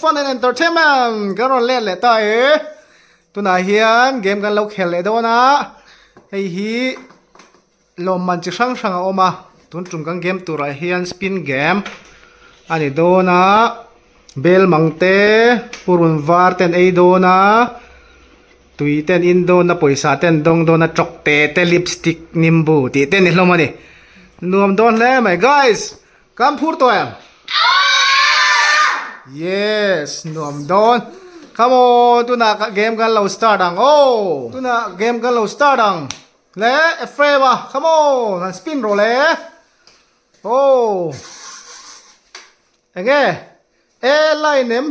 Fun and Entertainment kan rawn let leh ta e. Tunah hian game kan lo khel leh dawn a, hei hi lawmman chi hrang hrang a awm a, tun tum kan game turah hian spin game a ni dawn a, bel mang te, purun var te an ei dawn a, tui te an in dawn a, pawisa te an dawng dawn a, tawk te te lipstick nimbu tih te a ni hlawm a ni. Nuam dawn hle mai guys! Kan phur tawh em? Yes, nuam dawn. Come on, tunah game kan lo start ang. Oh, tunah game kan lo start ang. Le, Ephraim a, come on, han spin rawh le. Oh. Enge? E line em?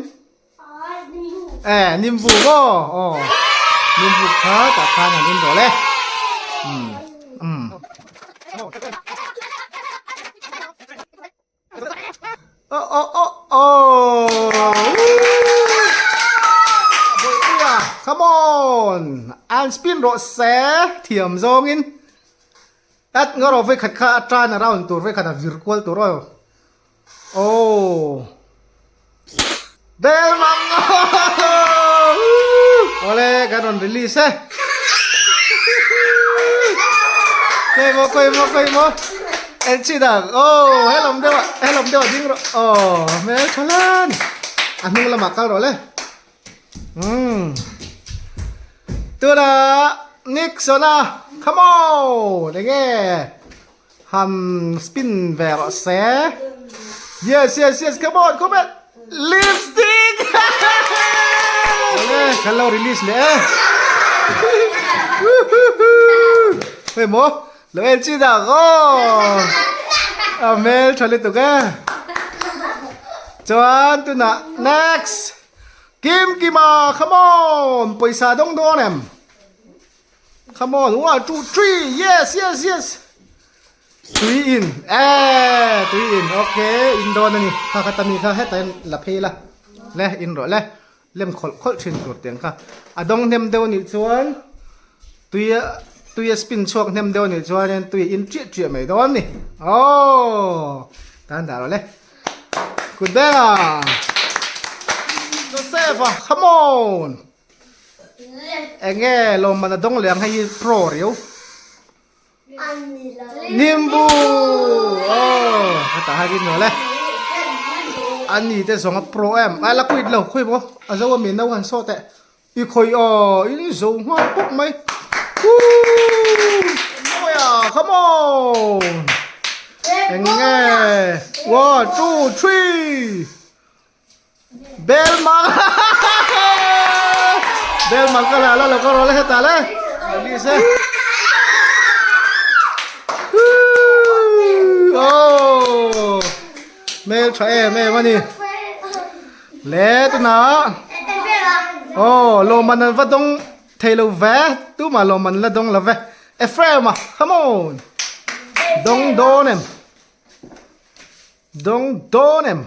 Eh, nimbu maw? Oh. Nimbu kha tah khan han in rawh le. Um. Um. Oh oh oh oh. Bawihpuia, come on. An spin rawh se thiam zawngin. At ngaw rawh vekhat kha a tan a round tur vekhat a vir kual tur aw. Oh. Bel mang. Ole kan rawn release e. Koi mo koi mo koi mo. En chi dang. Oh, helom deuh helom deuh ding rawh. Oh, mel thalan. A hnung lamah kal rawh le. Umm. Tuna Nixon a come on enge han spin ve rawh se. Yes yes yes come on come on lipstick. Ole kan lo release leh e. Hei maw lo en chi dak aw. A hmel tha lutuk e. Chuan tunah next. Kim Kima come on pawisa dawng dawn em come on one two three yes yes yes tui in eh tui in okay in dawn ani kha kha tami kha heta in la phei la le in rawh le lem khawlh khawlh thin tur tiang kha a dawng hnem deuh anih chuan tui tui a spin chhuak hnem deuh anih chuan tui in chiah chiah mai dawn ani oh tan dah rawh le. Good there. Joseph, come on. Enge lo man adong leng hei pro riu. Nimbu. Oh, hata ha kin le. Ani te zonga pro em. Ai la quit lo khui bo. A zo mi no han so te. I khoi a in zo nghal pawp mai. Woo! Mawia, come on! Eng nge? One, two, three! Bel mang! Bel mang ka la la lo ka ro le heta le. Release e. Oh! Mel tha em em ani. Le tunah aw lawmman an va dawng thei lo ve tumah lawmman la dawng lo ve Ephraim a come on dawng dawn em dawng dawn em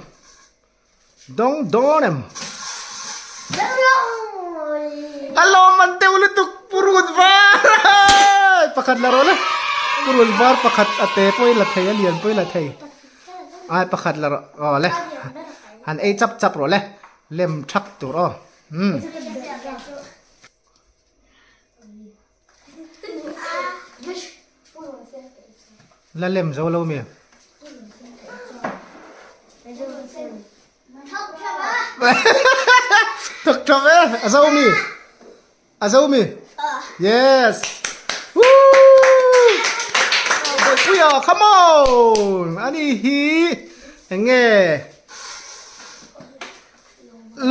dawng dawn em a lawmman deuh lutuk purun var pakhat la rawh le purun var pakhat a te pawhin la thei a lian pawhin la thei. Ai pakhat la rawh aw le han ei chap chap rawh le lem thak tur aw umm. La lem zo lo mi. Thak thak e a zo mi. A zo mi? Yes! Woo! Puia, come on! Ani hi enge?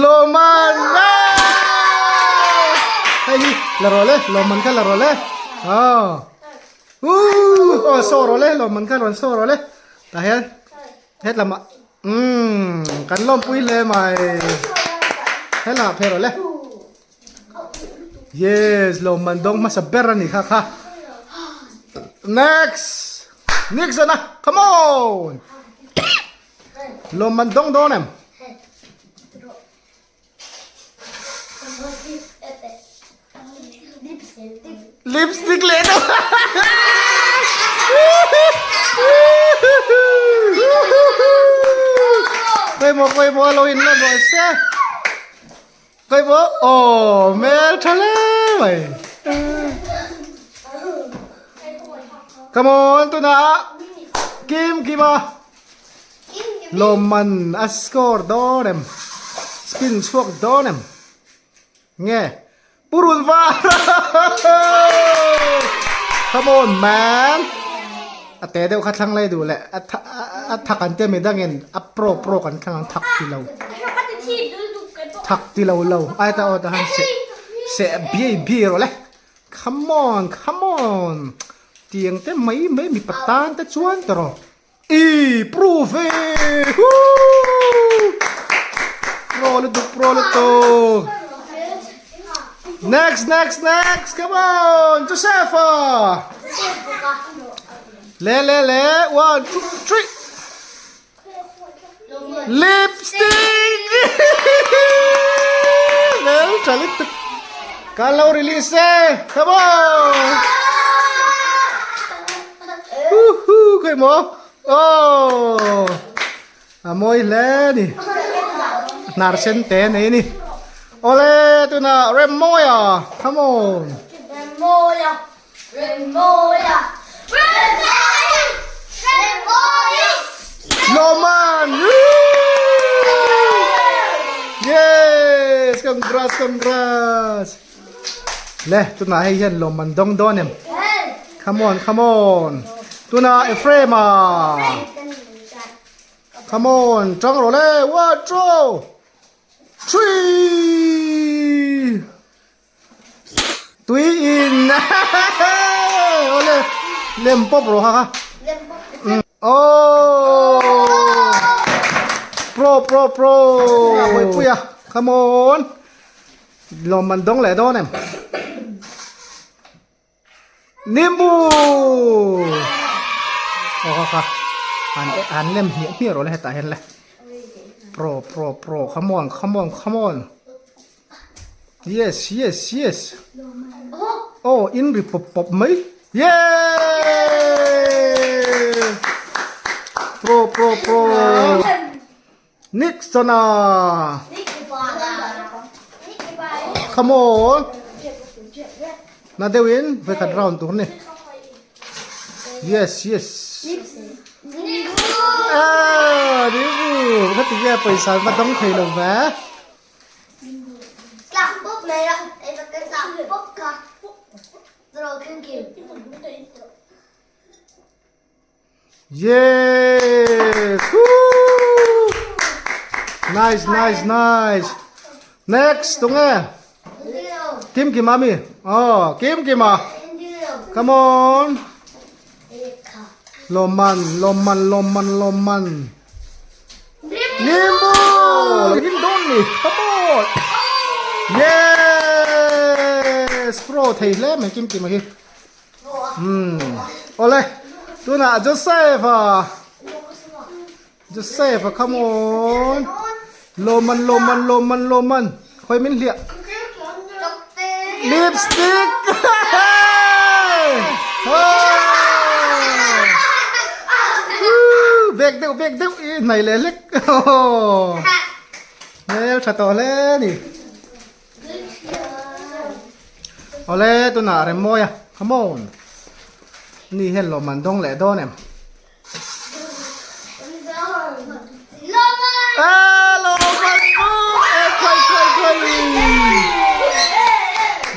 Loman! Hei hi la rawh le, Loman kha la rawh le. Oh. Woo! Oh, so rawh le, Loman kha rawn so rawh le. Tah hian het lamah umm kan lawmpui hle mai. Helamah phei rawh le. Yes, lo man dawng hmasa ber a ni kha kha. Next. Next ana. Come on. Lo man dawng dawn em? Lipstick leh deuh. Pawimawh pawimawh a lo in la rawh se. Kai maw? Aw hmel tha hle mai. Come on tunah Kim Kima lawmman a score dawn em? Spin chhuak dawn em? Nge Purun var Come on man A te deuh kha thlang lai duh leh a a thak an tia midangin a pro pro kan thlang ang thak ti lo thak ti lo lo ai ta aw ta han seh seh biai biai rawh le come on come on tiang te mai mai mipa tan te chuan ta rawh I prove e! Woo! Pro lutuk, pro lutuk. Next, next, next. Come on, Josepha. Le, le, le. One, two, three. Lipstick! Well, tha lutuk. Ka lo release e. Come on! Woohoo! Khoi maw? Oh! A mawi hle ni. Hnar sen te nei ni. Ole, tuna Remmoia. Come on. Remmoia. Remmoia. Remmoia. Remmoia. Loman! Yes! Congrats, congrats! Le, tunah hei hian lawmman dawng dawn em? Come on, come on! Tunah Ephraim-a! Come on, tang rawh le! One, two, three! Tui in awle lem pawp rawh kha kha oh pro pro pro pui a come on lawm man dawng leh dawn em nimbu aw kha kha han han lem hmiah hmiah rawh le hetah hian le pro pro pro come on come on come on Yes, yes, yes. Oh, in ri pop pop mai. Yeah! Pro, pro, pro. Nixona. Come on. Na deuhin voi khat round tur ni. Yes, yes. Ah, nibu. Ka ti nge pawisa va dawng thei lo ve. Yes! Woo! Nice, nice, nice. Next, tunge. Kim Kima mi. Oh, Kim Kima. Come on. Loman, loman, loman, loman. Nimbu! In dawn ni. Come on. Yes! Pro thei hle mai Kim Kima hi. Hmm. Ole. Tunah Joseph a. Joseph a come on. Loman loman loman loman. Khoi min hliah. Lipstick. Bek deuh bek deuh i hnai leh hlek. Hmel tha tawh hle ni. Awle tunah rem mawi a. Come on. Ni hian lawmman dawng leh dawn em?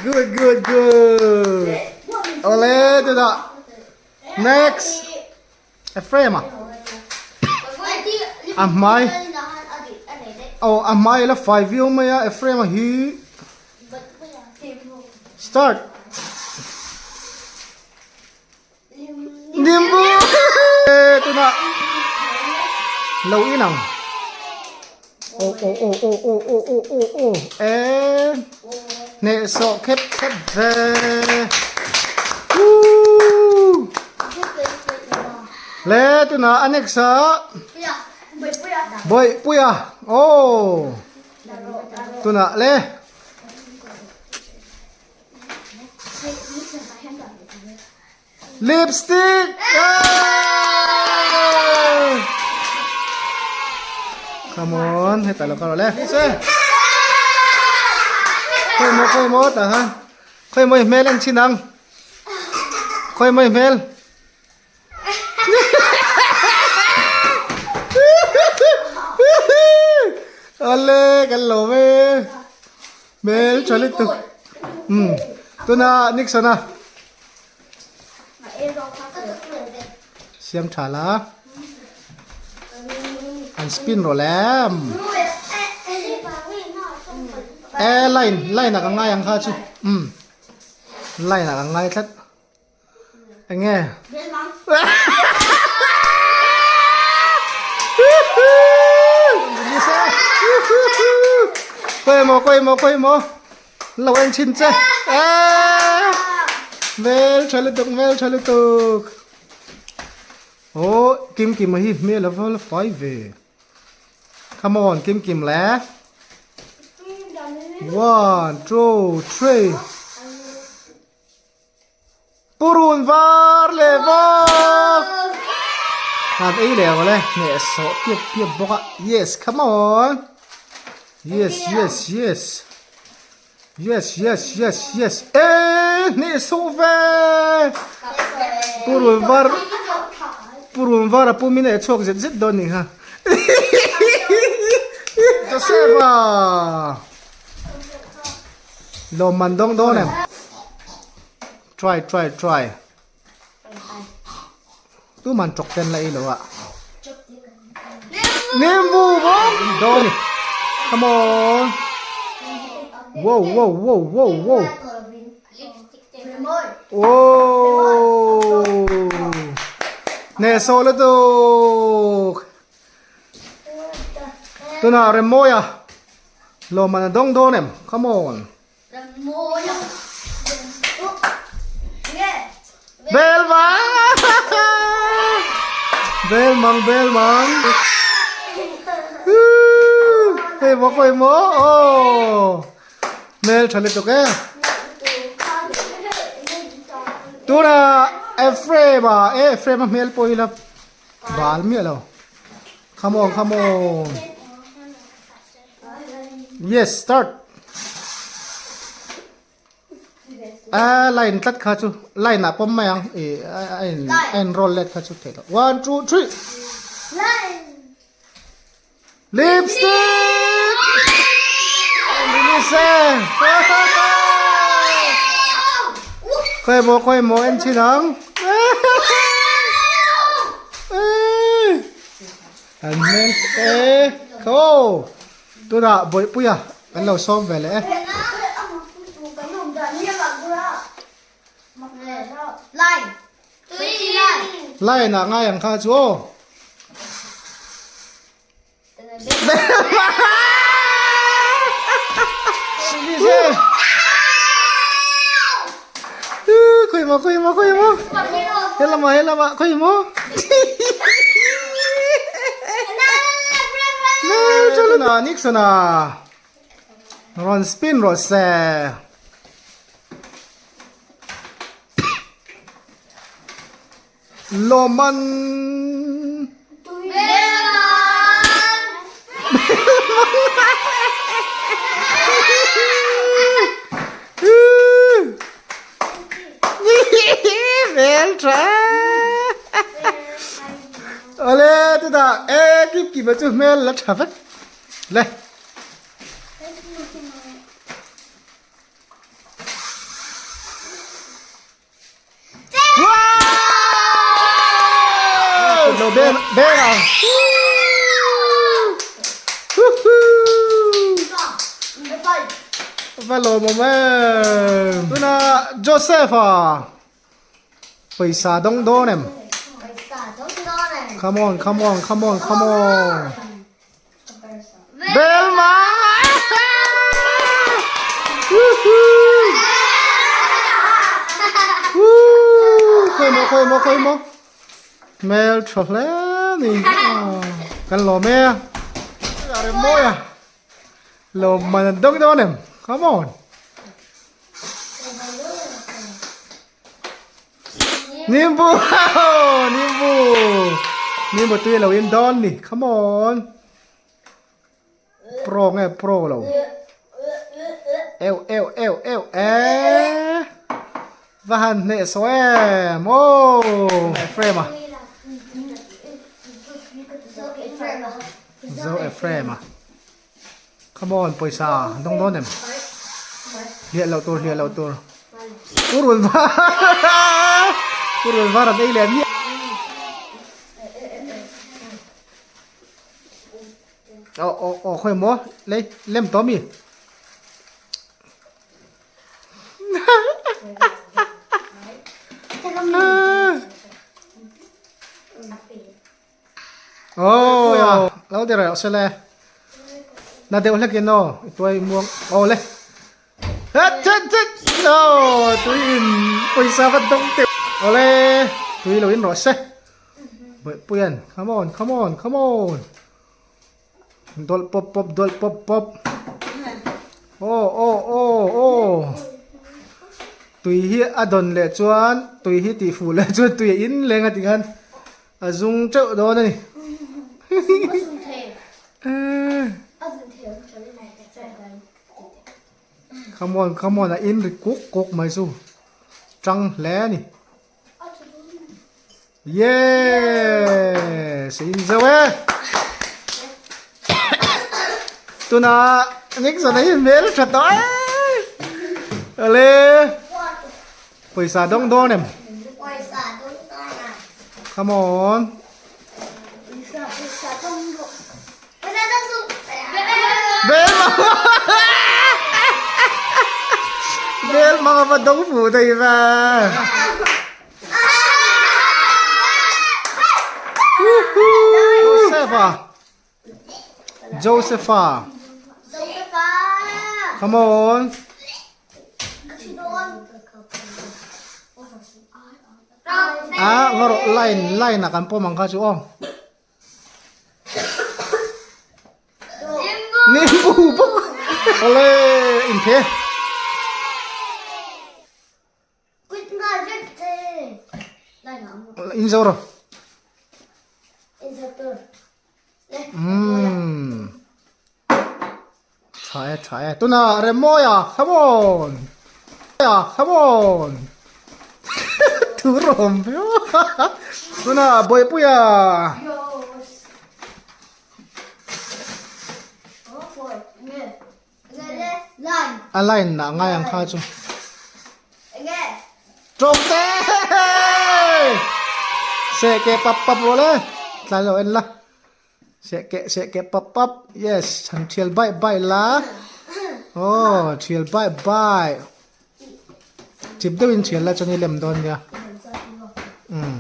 Good, good, good. Ole, tu dah. Next. Ephraim ah. A hmai. Oh, a hmai la fai viau mai a Ephraim a hi. Start. Nimbu tunah lo in ang aw aw aw aw aw aw aw aw aw e hneh sawh khep khep ve Woo le tunah a next ah Bawihpuia aw tunah le. Lipstick! Come on, hetah lo ka rawh le. Khawi maw khawi maw tah khan khawi maw i hmel en chhin ang khawi maw i hmel. Awle kan lo ve hmel tha lutuk umm tuna Nixon a siam tha la an spin rawh le e line line ah ka ngai ang kha chu umm line ah ka ngai tlat. Enge? Khawi maw khawi maw khawi maw lo en chhin che hmel tha lutuk hmel tha lutuk aw kim kim hi hmel a va la fai ve come on kim kim le one two three. Purun var leh vak Han ei leh ang le hneh sawh piap piap bawk a yes come on yes yes yes yes yes yes yes eh hneh sawh ve purun var purun var a pum in a chhuak zet zet dawn ni kha Joseph a Lawmman dawng dawn em? Try try try. Tuman chawk ten la ei lo a. Nimbu bawk dawn ni. Come on. Wow wow wow wow wow. Wow. Neh sawh lutuk. Tunah Remmawia lawmman a dawng dawn em? Come on. Remmawia. Bel mang. Bel mang bel mang. Hei maw khawi maw aw. Hmel tha lutuk e. Tunah Ephraim a Ephraim a hmel pawh hi la Bal miah lo. Come on, come on. Yes, start. Ah, line tlat kha chu line ah pawm mai ang e a in a in roll let kha chu theih loh. One, two, three. Line. Lipstick. Release e. Khawi maw khawi maw en chhin ang. An hmel e kho. Tunah Bawihpuia kan lo sawm ve leh e. Line ah ngai ang kha chu aw. Khawi maw khawi maw khawi maw helama helama khawi maw Nixon a rawn spin rawh se. Lawmman Hmel tha Awle chutah e kip kip a chu hmel la tha vek le. Lo ben ben ang. Va lawmawm em. Tuna Joseph a pawisa dawng dawn em? Come on, come on, come on, come on. Belma! Khawi maw, khawi maw, khawi maw. Hmel tha hle ni. Kan lawm e. Rem mawi a. Lawm man an dawng dawn em? Come on. Nimbu Nimbu Nimbu tui lo in dawn ni come on Pro nge pro lo. Eu eu eu eu e va han hneh saw em aw Ephraim a Zo Ephraim a come on pawisa an dawng dawn em hliah loh tur hliah loh tur purun var purun var an ei leh miah Aw aw aw khawi maw lei lem tawh ami? Aw lo ti reuh sele na deuh hlek in aw i tuai muang aw le het het het aw tui in pawisa va dawng teuh awle tui lo in rawh se. Bawihpuian come on come on come on dawlh pawp pawp dawlh pawp pawp aw aw aw aw tui hi a dawn leh chuan tui hi tih fuh leh chuan tui a in leng a tikhan a zung teuh dawn a ni come on come on a in ri kuk kuk mai chu tang hle a ni. Yes! In zo e! Tuna Nixon a hi hmel tha tawh e! Ale! Pawisa dawng dawn em? Pawisa dawng dawn a. Come on. Pawisa pawisa dawng dawn. Pawisa dawng su. Bel mang. Bel mang a va dawng fuh thei ve. Joseph-a Joseph-a Come on Ah ngaw rawh line line ah kan pawm ang kha chu aw Nimbu bawk Awle inthe. In zo rawh. Umm. Tha e tha e. Tuna Remawia come on. Come on. Thu rawm viau. Tuna Bawipuia. A line nah ngai ang kha chu. Tawngte! Seh ke pap pap rawh le. Tlai lo en la. Seh ke seh ke pap pap. Yes, han thial bai bai la. Oh, thial bai bai. Chip deuhin thial la chuan i lem dawn nia. Um.